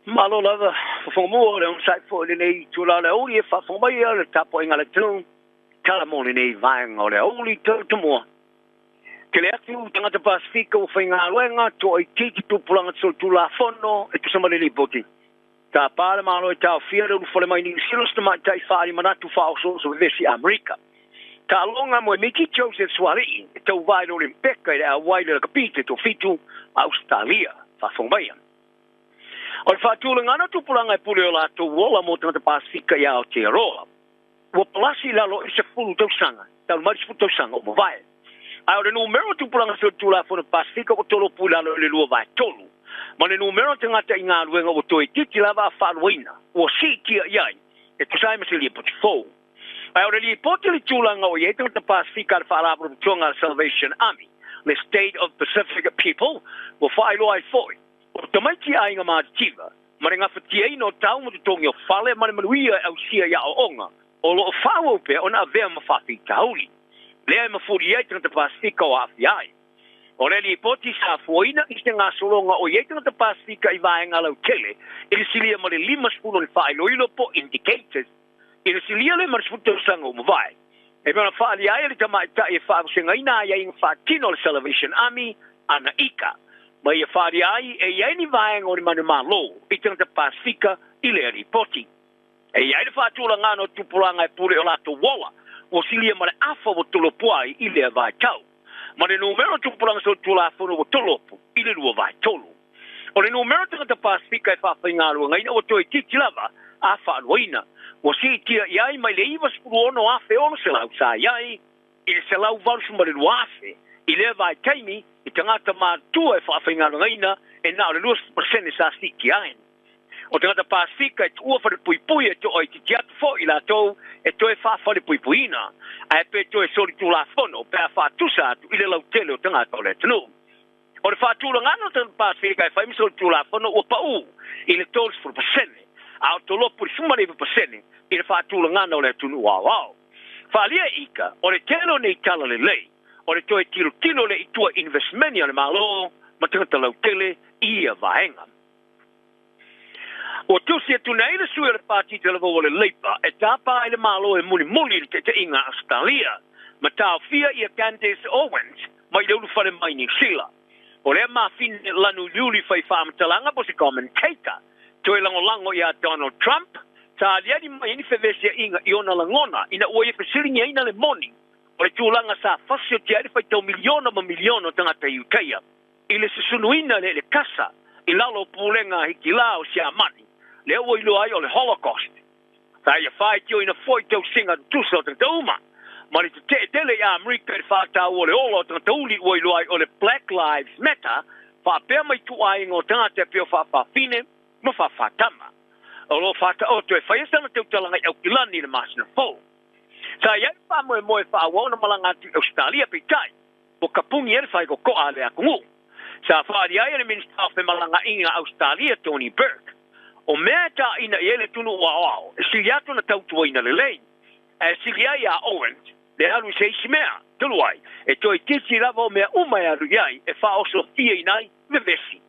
Malo lava, fofoga mua o le onosai foi i lenei itula o le aoauli e faafofoga mai le tapuaiga a le atunuu, tala mo lenei vaega o le aoauli tautamua. Tele atu tagata Pasefika ua faigaluega toaitiiti tupulaga solitulafono e tusa ma le lipoti. Tapa le Malo e taofia le ulufale mai Niu Sila se tamaitai faaali manatu faaosooso vevesi Amerika. Taaloga mo Miki Joseph Suaalii e tauva i le Olimpeka i le auai le lakapi te toafitu a Ausetalia. Faafofoga maia. O le faatulagana o tupulaga e pule o latou ola mo tagata Pasefika i Aotearoa ua palasi i lalo i le 10 tausaga, talu mai le 10 tausaga ua mavae. Ae o le numera o tupulaga solitulafono Pasefika ua tolopu i lalo i le 2/3, ma le numera o tagata i galuega ua toeitiiti lava a faaluaina ua siitia i ai e tusa ai ma se lipoti fou. Ae o le lipoti i le tulaga o i ai tagata Pasefika a le Faalapotopotoga a le Salvation Army, le State of Pacific People, ua faailoa ai foi, o tamaiti aiga matitiva, ma le gafatiaina o tau ma totogi o fale ma le manuia e ausia i aoaoga, o lo o faaauau pea ona avea ma faafitauli. Lea e mafuli ai tagata Pasefika o aafia ai. O le lipoti sa fuaina i se gasologa o i ai tagata Pasefika i vaega lautele i le silia ma le 50 o ni faailoilo po indicators i le silia lea ma le 10 tausaga ua mavae. E mea ona faaalia ai e le tamaitai e faavasegaina aiaiga faatino a le Salvation Army ana ika, ma ia faaalia ai e i ai ni vaega o ni manumalo i tagata Pasefika i lea lipoti. E i ai le faatulagana o tupulaga e pule o latou ola ua silia ma le afa ua tolopo ai i lea vaitau, ma le numera o tupulaga solitulafono ua tolopo i le 2/3. O le numera o tagata Pasefika e faafaigaluegaina ua toeitiiti lava a faaluaina, ua siitia i ai mai le 96,600 sa i ai i le 182,000 i lea vaitaimi i tagata matutua e faafaigaluegaina e na o le 20% sa siitia ai. O tagata Pasefika e tuua falepuipui e toaitiiti atu foi i latou e toe faafalepuipuiina, ae pe toe solitulafono pe a faatusa atu i le lautele o tagata o le atunuu. O le faatulagana o tagata Pasefika e fai ma solitulafono ua pau i le 30%, a o tolopu i le 19% i le faatulagana o le atunuu aoao. Faaalia ika, o le tele o nei tala lelei, o le toe tilotilo lea i tua i inivesimeni a le Malo ma tagata lautele i ia vaega. Ua tusi atu nei le sui o le Pati Talavou o le Labour e tapa ai le Malo e mulimuli i le taitaiga a Ausetalia ma taofia ia Candace Owens mai le ulufale mai Niu Sila. O lea mafine lanuliuli fai faamatalaga po se commentator toe lagolago ia Donald Trump sa aliali mai ai ni fevesiaiga i ona lagona ina ua ia fesiligiaina le moni o le tulaga sa fasiotia ai le faitau miliona ma miliona o tagata i Utaia i le susunuina le kasa i lalo o pulega a Hitila o Siamani, lea ua iloa ai o le Holocaust. Sa ia faitioina foi tausiga tutusa o tagata uma, ma le tetee tele i Amerika i le faataua o le ola o tagata uli ua iloa ai o le Black Lives Matter, faapea ma ituaiga o tagata e pei o faafafine ma faafatama. O lo o faataoto e faia sana tautalaga i Aukilani i le masina fou. Sa i ai le faamoemoe e faaauau ona malaga atu i Ausetalia, peitai, Ua kapuni ai le faikokoa a le atunuu. Sa faaali ai e le Minisita o Femalagaaiga a Ausetalia Tony Burke, o mea e taina i ai le atunuu aoao e sili atu ona tautuaina lelei, ae sili ai iā Owens le alu i se isi mea, talu ai, e toeitiiti lava o mea uma e alu i ai e faaosofiaina ai vevesi.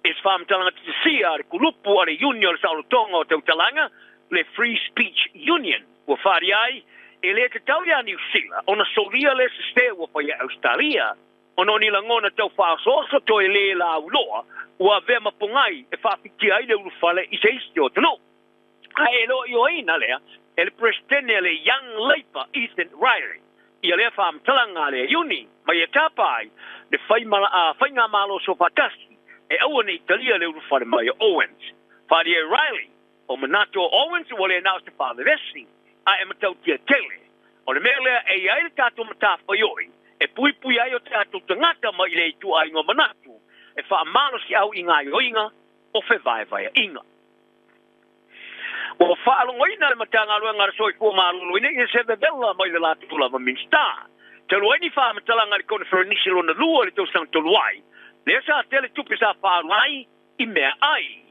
I se faamatalaga titisia a le kulupu a le Iuni o le Saolotoga o Tautalaga, le Free Speech Union, ua faaali ai, e le tatau iā Niu Sila ona solia le sese ua fai e Ausetalia, ona o ni lagona tau faaosooso toe lē lauiloa ua avea ma pogai e faafitia ai le ulufale i se isi o atunuu. Ae e le o ioeina lea e le Peresetene a le Young Labour Ethan Riley ia lea faamatalaga a le Iuni mai e tapa ai le faigamalo soofaatasi e aua ne i talia le ulufale mai o Owens. Faalia e Riley, o manatu o Owens ua le na o se faavevesi ae e matautia tele. O le mea lea e i ai le tatou matafaioi e puipui ai o tatou tagata mai i le ituaiga o manatu e faamalosiau i gaoioiga o fevaevaeaiga. Ua faalogoina le Matagaluega a le Soifua Maloloina i se vevela mai le latou lava Minisita. Talu ai ni faamatalaga i le Koneferenisi lona lua i le tausaga talu ai, lea sa tele tupe sa faaalu ai i mea ai.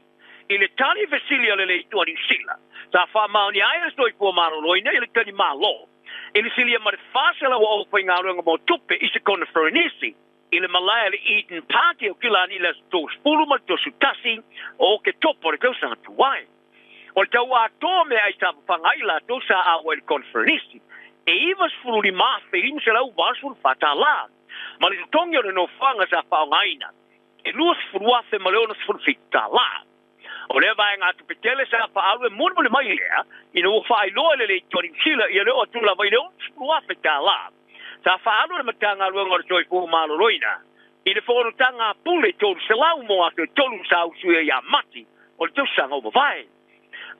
I le tali fesili a le Leitu a Niu Sila, sa faamaonia ai e le Soifua Maloloina i le tali Malo i le silia ma le 400 o aufaigaluega mo tupe i se Koneferenisi. i le malae a le Eden Park i Aukilani i le aso 30 ma le 31 o Oketopa o le tausaga tuai. O le tau atoa o meaai sa fafaga ai latou sa auai i le koneferenisi, e $95,584 tala, ma le totogi o le nofoaga sa faaaogaina, e $20,067 tala. O lea vaegatupe tele sa faaalu e mulimuli mai lea ina ua faailoa e le Leitio Niu Sila ia le oo atu lava i le $60,000 sa faaalu e le Matagaluega o le Soifua Maloloina i le fonotaga a pule 300 mo aso e tolu sa usuia ia Mati o le tausaga ua mavae.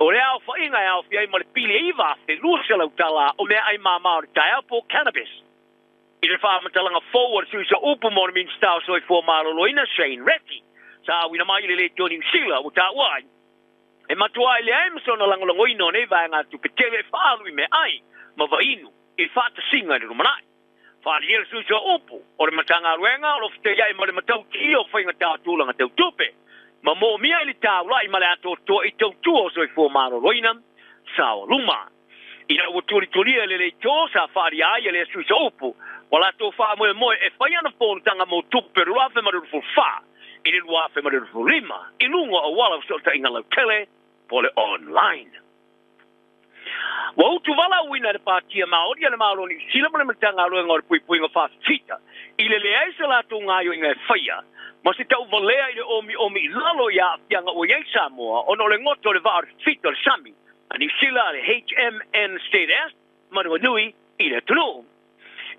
O lea aofaiga e aofia ai ma le pili e $9,200 o meaai mama o le taeao po o cannabis. I le faamatalaga fou a le sui upu mo le Minisita o Soifua Maloloina Shane Reti, sa auina mai i le Leitio Niu Sila ua taua ai, e matuai leai ma sona lagolagoina o nei vaegatupe tele e faaalu i meaai ma vainu i faatasiga i le lumanai. Faaalia le sui upu o le Matagaluega o lo o fetaiai ma le matautia o faigata tulaga tau tupe ma moomia i le taulai ma le atoatoa i tautua o soifua maloloina saoluma. Ina ua tulitulia e le leitio sa faaalia ai e lea sui upu ua latou faamoemoe e fai ana fonotaga mo tupe o le 2024 i le 2025 i luga o auala o fesootaiga lautele po o le online. Ua utuvalauina e le Patia Maori a le Malo o Niu Sila ma le Matagaluega o le Puipuiga Faafita i le leai se latou gaoioiga e faia ma se tauvalea i le omiomi i lalo i aafiaga ua i ai Samoa ona o le goto o le vaa o le fita o le sami a Niu Sila le HMNZS Manawanui i le atunuu.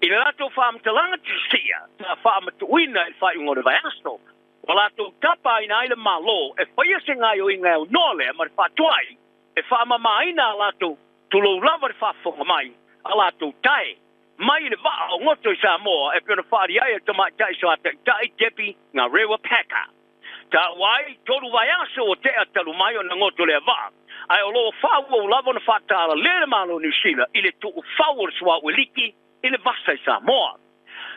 I le latou faamatalaga tusia sa faamatuuina i le faaiuga o le vaiaso, ua latou tapaina ai le Malo e faia se gaoioiga e aunoa lea ma le faatuai e faamamaina a latou tulou lava le faafofoga mai a latou tae mai i le vaa o goto i Samoa e pei ona faaali ai e le tamaitai soataitai Debbie Ngarewa Packer. Taua ai, tolu vaiaso ua tea talu mai ona goto lea vaa, ae o lo o faaauau lava ona faatalalē le Malo o Niu Sila i le tuufau o le suauu e liki i le vasa i Samoa.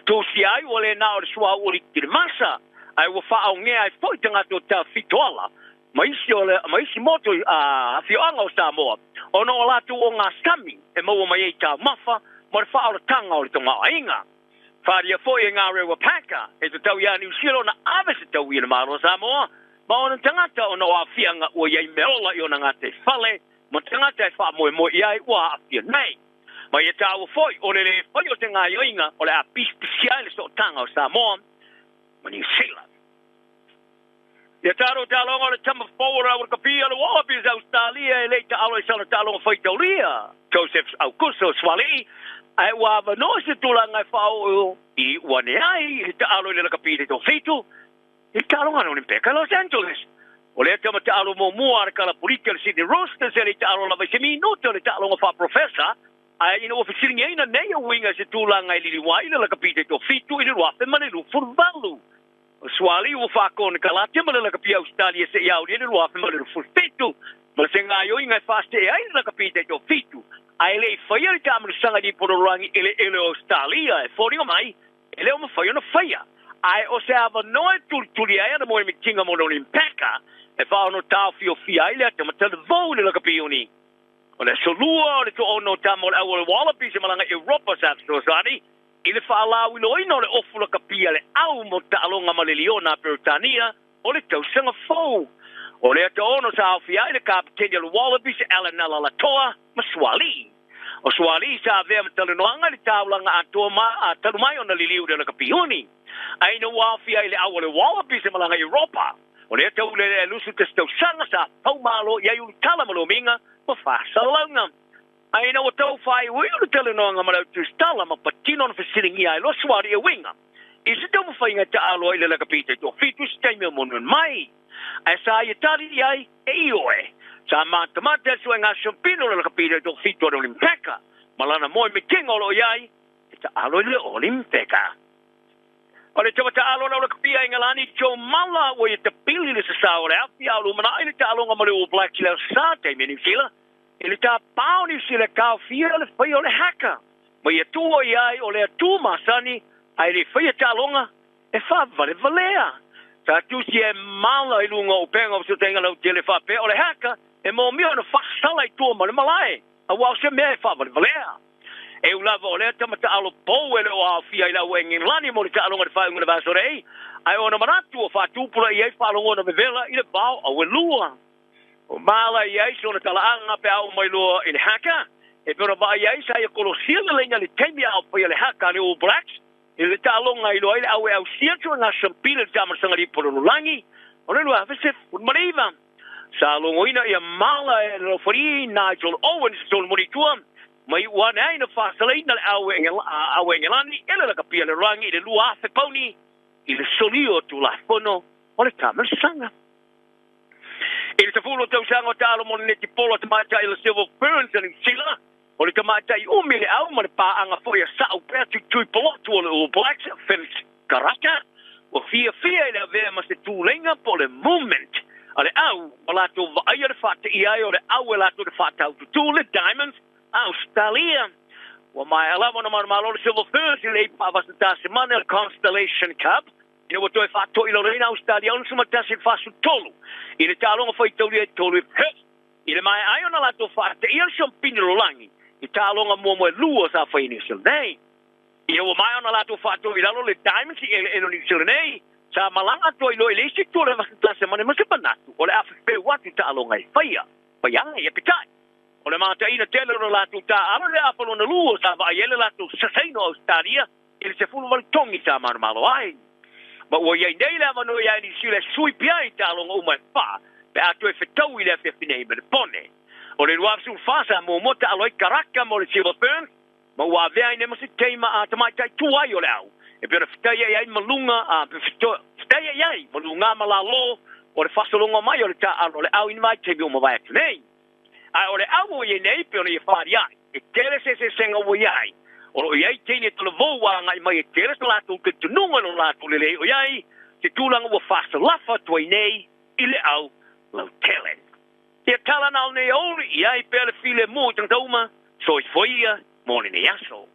Tusia ai ua le na o le suauu liki i le vasa, ae ua faaogea ai foi tagata o Tafitoala ma isi o le, ma isi motu a afioaga o Samoa ona o latou ogasami e maua mai ai taumafa ma le faaolataga o le tamaoaiga. Faaalia foi e Ngarewa Packer e tatau iā Niu Sila ona ave se taui i le Malo o Samoa ma ona tagata ona o aafiaga ua i ai meaola i ona gataifale ma tagata e faamoemoe i ai ua aafia nei. Ma ia taua foi o le lē fai o se gaoioiga o le a pisipisia ai le sootaga o Samoa ma Niu Sila. Ia tatou taaloga o le tama fou o le Awakapia o le Wallabies Ausetalia e le i taalo i sana taaloga faitaulia, Joseph Aukuso Suaalii, ae ua avanoa se tulaga e faaoo i iu ane ai i le taalo i le lakapi i le toafitu i le taaloga a le Olimpeka i Los Angeles. O lea tama taalo muamua a le kalapulita le Sydney Roosters e le i taalo lava i se minuta o le taaloga faaprofesa, ae ina ua fesiligiaina nei e uiga i se tulaga e liliu ai le lakapi i le toafitu i le 2028. O Suaalii ua faakonekarate ma le lakapi Ausetalia seia aulia le 2027 ma se gaoioiga e faasee ai le lakapi taitoafitu, ae le i faia le taamilosaga i lipololoagi eleele o Ausetalia e foliga mai e le o mafai ona faia. Ae o se avanoa e tulitulia ai ana moemitiga mo le Olimpeka e faaono taofiofia ai le atamatalavou i le lakapi uni. O le aso Lua o le toaono o tama o le au o le Wallabies e malaga i Europa sa fesoasoani i le faalauiloaina o le ofu lakapi a le au mo taaloga ma le Liona a Peretania o le tausaga fou. O lea toaono sa aofia ai le kapeteni o le Wallabies Allan Alaalatoa ma Suaalii. O Suaalii sa avea ma talanoaga i le taulaga atoa ma a talu mai ona liliu i le lakapi uni. Ae ina ua aofia ai le au o le Wallabies e malaga i Europa, o lea taulelea e 21 tausaga sa faumalo i ai ulutala ma lomiga ma faasalalauga. Ae ina ua tau faaiuiu le talanoaga ma le au tusitala ma patino ona fesiligia ai loa Suaalii e uiga i se taumafaiga e taaalo ai i le lakapi taitoafitu i se taimi o monuan mai. Ae sa ia tali i ai, E ioe, sa matamata le suega siampino o le lakapi taitoafitu a le Olimpeka ma lana moe mitiga o lo o i ai e taaalo i le Olimpeka. O le tama taaalo na o lakapi a Ingalani Joe Mala ua ia tapili le sasao o le afi a o lumanai le taaloga ma le All Blacks i le Aso Sa taimi a Niu Sila. I le tapā o Niu Sila e kaofia le faia o le haka ma ia tua i ai o lea tū masani ae le faia taaloga e faavalevalea. Sa tusi e Mala i luga o upega o fesootaiga lautele faapea o le haka e mōmia ona faasala i tua ma le malae aua o se mea e faavalevalea. E ui lava o lea tama taalo pou e le o aofia i le au Engelani mo le taaloga i le faaiuga o le vaiaso nei, ae ona manatu ua faatupulaia ai faalogona vevela i le vao auelua. Ua maala i ai sona talaaga pe a oo mai loa i le haka, e pei ona vaai ai sa ia kolosia leleiga i le taimi a o faia le haka a le All Blacks i le taaloga e iloa ai le au e ausia ituaiga siampili i le taamalasaga lipo lalolagi o le 2019. Sa logoina ia mala e le lofalii Nigel Owens i Solomoni i tua, ma iu ane ai na faasalaina le au Engelani e le lakapia lalolagi i le 2,000 pauni i le solia o Tulafono o le Taamalasaga. I le 10 o tausaga o taalo mo le netipolo a tamaitai le Silver Ferns a Niu Sila, o le tamaitai umi le au ma le paaga foi a sa'u pea tuitui polotu o le All Blacks, Felix Karaka, ua fiafia i le avea ma se tuleiga po o le movement a le au ua latou vaaia le faateia ai o le au e latou te faataututū le Diamonds a Ausetalia. Ua maea lava ona manumalo le Silver Ferns i le ipa Tasemane o le Constellation Cup Ina ua toe faatoilaloina Ausetalia 61 i le 43 i le taaloga faitaulia i tolu i Perth, i le maea ai ona latou faateia le siampini lalolagi i taaloga muamua e lua sa fai i Niu Sila nei. Ina ua maea ona latou faatoilalo le Diamonds i eleele o Niu Sila nei, sa malaga atu ai loa i le isi itu o le Tasemane ma se manatu o le a fefeu atu taaloga e faia mai ai. Aepeitai, o le mataina tele o le latou taaalo i le afa lona lua sa vaai ai le latou sasaina o Ausetalia i le 18 togi sa manumalo ai. Ma ua i ai nei le avanoa iā Niu Sila e sui pea ai taaloga uma e fa pe a toe fetau i le afiafi nei Melepone. O le 24 sa muamua taalo ai Karaka mo le Silver Ferns ma ua avea ai nei ma se teima a tamaitai tuai o le au e pei ona fetaiai ai ma luga a fetaiai ai ma luga ma lalo o le faasologa mai o le taaalo o le au i ni vaitaimi ua mavae atu nei. Ae o le au o i ai nei pei ona ia faaaliai, e tele se eseesega ua i ai. O lo o i ai teine talavou ua agai mai e tele so latou talitonuga i lo latou lelei o i ai se tulaga ua faasalafa atu ai nei i le au lautele. Ia tala na o lenei aoauli, i ai pea le filemu i tagata uma, soifua ia mo lenei aso.